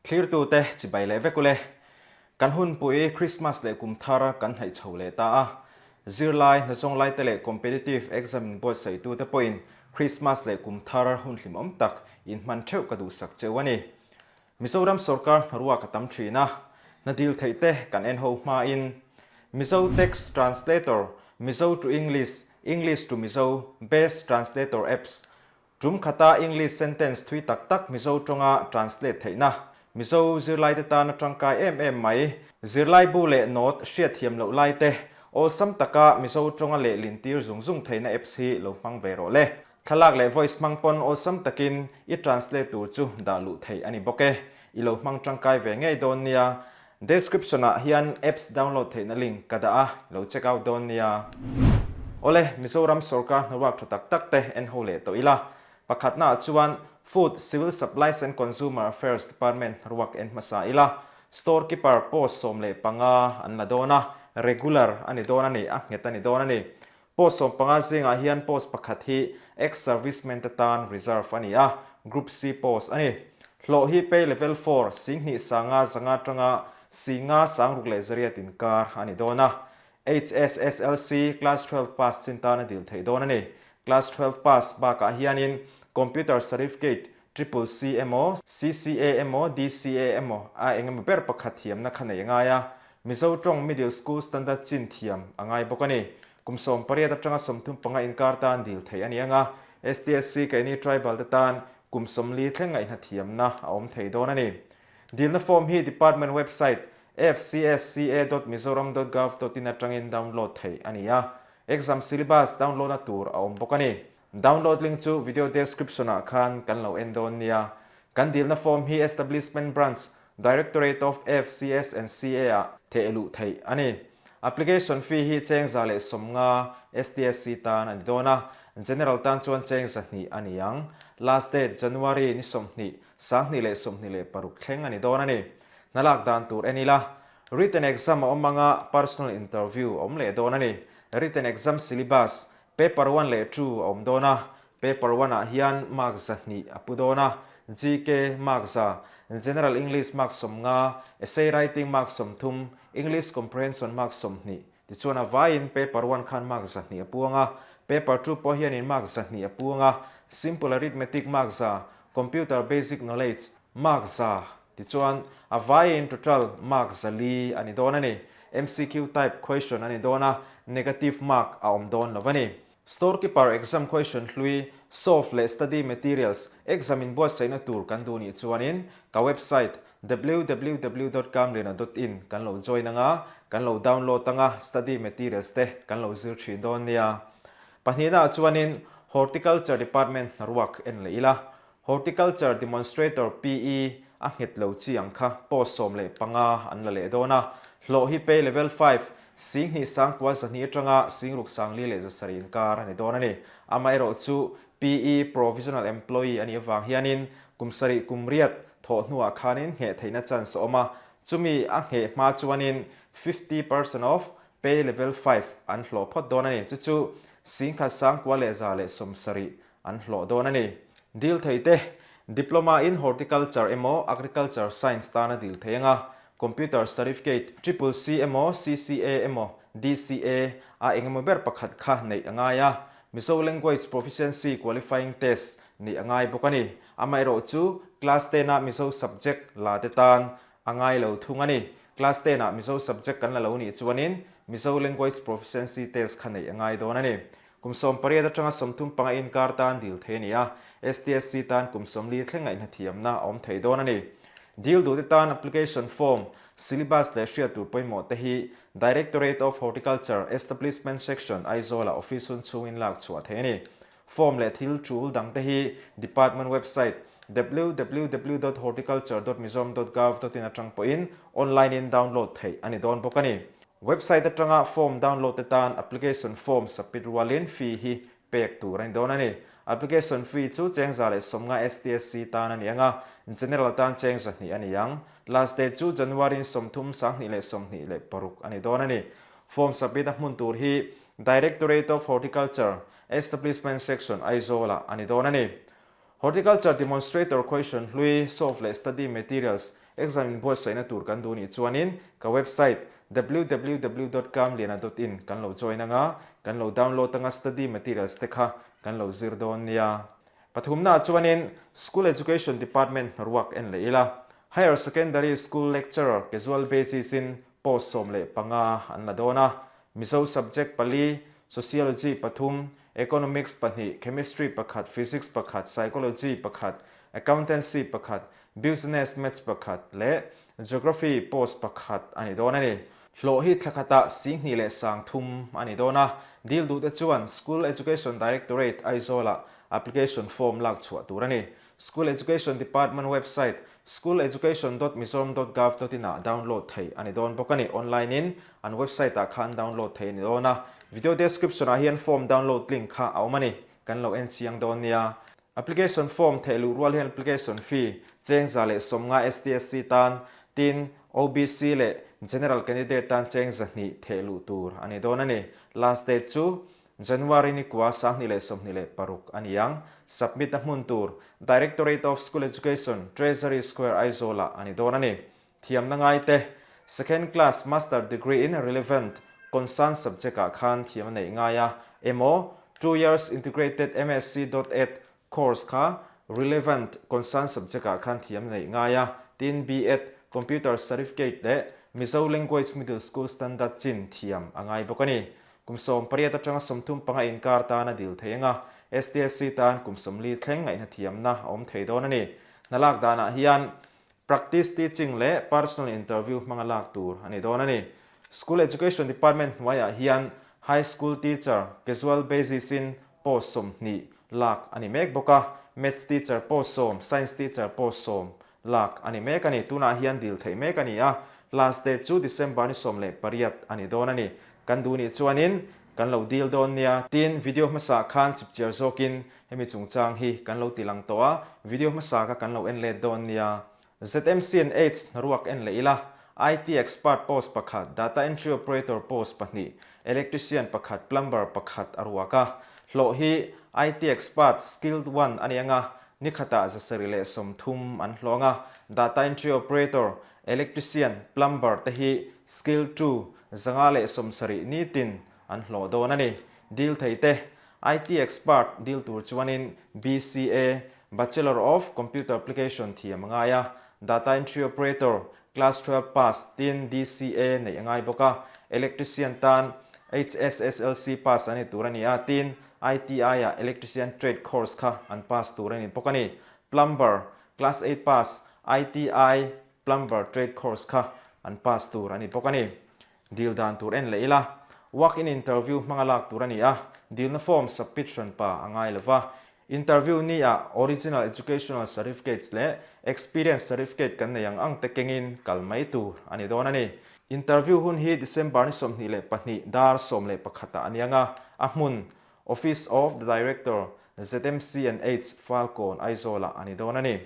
Thlirtute chibai leh vek ule. Kan hunpui Krismas leh kum thar kan hnaih chho leh ta a. Zirlai, hnazawng laite leh competitive exam inbuatsaitute pawhin Krismas leh kum thar hun hlimawm tak inhman theuh ka duhsak cheu a ni. Mizoram sorkar hnaruak a tam thin a, hna dil theih te kan en ho hmain Mizo Text Translator, Mizo to English, English to Mizo, Best Translator Apps, tum khata English sentence thui tak tak Mizo tawnga translate theihna, Mizo zirlaite tana tangkai em em mai, zirlaibu leh note hriatthiam loh laite awlsam taka Mizo tawnga lehlin tir zung zung theihna apps hi lo hmang ve rawh le. Thlalak leh voice hmang pawn awlsam takin i translate tur chu dah luh theih a ni bawk e. I lo hmang tangkai ve ngei dawn nia. Description ah hian apps download theihna link ka dah a, lo check out dawn nia. Awle, Mizoram sorkar hnaruak tha tak tak te en ho leh tawh ila. Pakhatna ah chuan Food, Civil Supplies and Consumer Affairs Department hnaruak en hmasa ila. Store keeper post 15 an la dawn a, regular a ni dawn a ni, a nghet a ni dawn a ni. Post 15 zingah hian post pakhat hi ex-servicemen te tan reserve a ni a, Group C post a ni. Hlawh hi pay level four, 2000 sanga zanga atanga 50 sangruk leh zariat inkar a ni dawn a. HSSLC Class 12 pass chin tan a dil theih dawn a ni. Class 12 pass bakah hianin Computer Certificate Triple C emaw, CCA emaw, DCA emaw a engemaw ber pakhat thiamna kha nei a ngai a. Mizo tawng Middle School Standard chin thiam a ngai bawk a ni. Kum 18 atanga 35 inkar tan dil theih a ni ang a, STSC keini Tribal te tan kum 40 thleng ngaihna thiamna a awm thei dawn a ni. Dilna form hi Department website fcsca dot mizoram dot gov dot in atangin download theih a ni a, exam syllabus download na tur a awm bawk a ni. Download link chu video description ah khan kan lo en dawn nia. Kan dilna form hi Establishment Branch, Directorate of FCS and CA ah theh luh theih a ni. Application fee hi cheng 150 STSC tan a ni dawn a, General tan chuan cheng 200 a ni ang. Last date January ni 20, 2026 thleng a ni dawn a ni. Hna lak dan tur en ila, Written exam a awm anga personal interview a awm leh dawn a ni. Written exam syllabus Paper one leh two a awm dawn a, paper one ah hian mark 200 a pu dawn a, GK mark 100, General English mark 50, Essay writing mark 30, English comprehension mark 20, tichuan a vaiin paper one khan mark 200 a pu ang a, paper two pawh hianin mark 200 a pu ang a, Simple Arithmetic mark 100, Computer Basic Knowledge mark 100, tichuan a vaiin total mark 400 a ni dawn a ni. MCQ type question a ni dawn a, negative mark a awm dawn lo a ni. Store keeper exam question hlui, solve leh study materials, exam inbuatsaihna tur kan duh nih chuanin ka website www dot kamliana dot in kan lo join anga, kan lo download anga study materials te kan lo zir thin dawn nia. Pahnihnaah chuanin Horticulture department hnaruak en leh ila, Horticulture Demonstrator PE a nghet lo chi ang kha post 15 an la leh dawn a, hlawh hi pay level five, 2000 sangkua 200 atanga 6000 sangli leh 700 inkar a ni dawn a ni. Amaherawh chu PE Provisional Employee a nih avang hianin kum 7 kum 8 thawh hnuah khanin ngheh theihna chance a awm a, chumi a ngheh hma chuanin 50% of pay level five an hlawh phawt dawn a ni. Chu chu 10,000 sangkua leh 170 an hlawh dawn a ni. Dil thei te, Diploma in Horticulture emaw Agriculture Science tana dil thei anga, Computer Certificate, Triple C emaw CCA emaw DCA a engemaw ber pakhat kha neih a ngai a, Mizo Language Proficiency Qualifying Test neih a ngai bawk a ni. Amaherawh chu Class ten a Mizo subject la te tan a ngai lo thung a ni. Class ten ah Mizo subject kan la lo nih chuanin Mizo Language Proficiency Test kha neih a ngai dawn a ni. Kum 18 atanga 35 inkar tan dil thei a ni a, STSC tan kum 40 thleng ngaihna thiamna a awm thei dawn a ni. Dil duhte tan application form, syllabus leh hriat tur pawimawh te hi Directorate of Horticulture, Establishment Section, Aizawl-ah office hun chhungin lak chhuah thei a ni. Form leh thil tul dang te hi department website www dot horticulture dot mizoram dot gov dot in atang pawhin online in download theih a ni dawn bawk a ni. Website atanga form download te tan application form submit rualin fee hi pek tur a ni dawn a ni. Application fee chu cheng 150 STSC tan a ni ang a, General tan cheng 200 a ni ang. Last date chu January 30 2026 a ni dawn a ni. Form submit a hmun tur hi Directorate of Horticulture, Establishment Section, Aizawl-ah a ni dawn a ni. Horticulture Demonstrator Question hlui, solve leh study materials, Exam inbuatsaihna tur kan duh nih chuanin ka website www dot kamliana dot in kan lo join anga, kan lo download anga study materials te kha kan lo zir dawn nia. Pathumnaah chuanin School Education Department hnaruak en leh ila, Higher Secondary School Lecturer casual basis in post 15 an la dawn a, Mizo subject pali, Sociology pathum, Economics pahnih, Chemistry pakhat, Physics pakhat, Psychology pakhat, Accountancy pakhat, Business Maths pakhat leh Geography post pakhat a ni dawn a ni. Hlawh hi thla khatah 23,000 a ni dawn a, dil duhte chuan School Education Directorate Aizawlah application form lak chhuah tur a ni. School Education Department website schooleducation dot mizoram dot gov dot in ah download theih a ni dawn bawk a ni. Online in an website ah khan download theih a ni dawn a. Video description ah hian form download link kha a awm a ni. Kan lo en chiang dawn nia. Application form theih luh rual hian application fee cheng 150 STSC tan, tin OBC leh General candidate tan cheng 200 theih luh tur a ni dawn a ni. Last date chu January ni kua 2026 a ni ang. Submit a hmun tur Directorate of School Education, Treasury Square Aizawl ah a ni dawn a ni. Thiamna ngaite, Second class master degree in relevant concern subject ah khan thiam a neih ngai a, emaw 2 years integrated MSc dot ed course kha relevant concern subject ah khan thiam a neih ngai a, tin B.Ed computer certificate leh Mizo language middle school standard chin thiam a ngai bawk a ni. Kum 18 atanga 35 inkar tan a dil thei anga, STSC tan kum 40 thleng ngaihna thiamna a awm thei dawn a ni. Hna lak danah hian Practice teaching leh personal interview hmanga lak tur a ni dawn a ni. School Education Department hnuaiah hian High School Teacher casual basis in post 20 lak a ni mek bawk a, Maths Teacher post 10, Science Teacher post 10 lak a ni mek a ni. Tunah hian dil theih mek a ni a, last date chu December ni 18 a ni dawn a ni. Kan duh nih chuanin kan lo dil dawn nia. Tin, video hmasa khan chipchiar zawkin hemi chungchang hi kan lo ti lang tawh a, video hmasa kha kan lo en let dawn nia. ZMC and Aids hnaruak en leh ila, IT expert post pakhat, data entry operator post pahnih, electrician pakhat, plumber pakhat a ruak a. Hlawh hi IT expert skilled one a ni anga, ni khatah 730 an hlawh anga, data entry operator, electrician, plumber te hi skill two, 570 nitin an hlawh dawn a ni. Dil thei te, IT expert dil tur chuanin BCA, Bachelor of Computer Application thiam a ngai a, Data Entry Operator, Class 12 pass tin DCA neih a ngai bawk a, Electrician tan HSSLC pass an ni tur a ni a, tin ITI-ah Electrician Trade course kha an pass tur a ni bawk a ni. Plumber, Class 8 pass, ITI Plumber Trade course kha an pass tur a ni bawk a ni. Dil dan tur en leh ila, walk-in interview hmanga lak tur a ni a, dilna form submit hranpa a ngai lova. Interview ni ah original educational certificates leh experience certificate kan nei ang ang te kengin kal mai tur a ni dawn a ni. Interview hun hi December ni 22 dar 11 ah a ni ang a, a hmun, Office of the Director, ZMC and Aids, Falkawn, Aizawl ah a ni dawn a ni.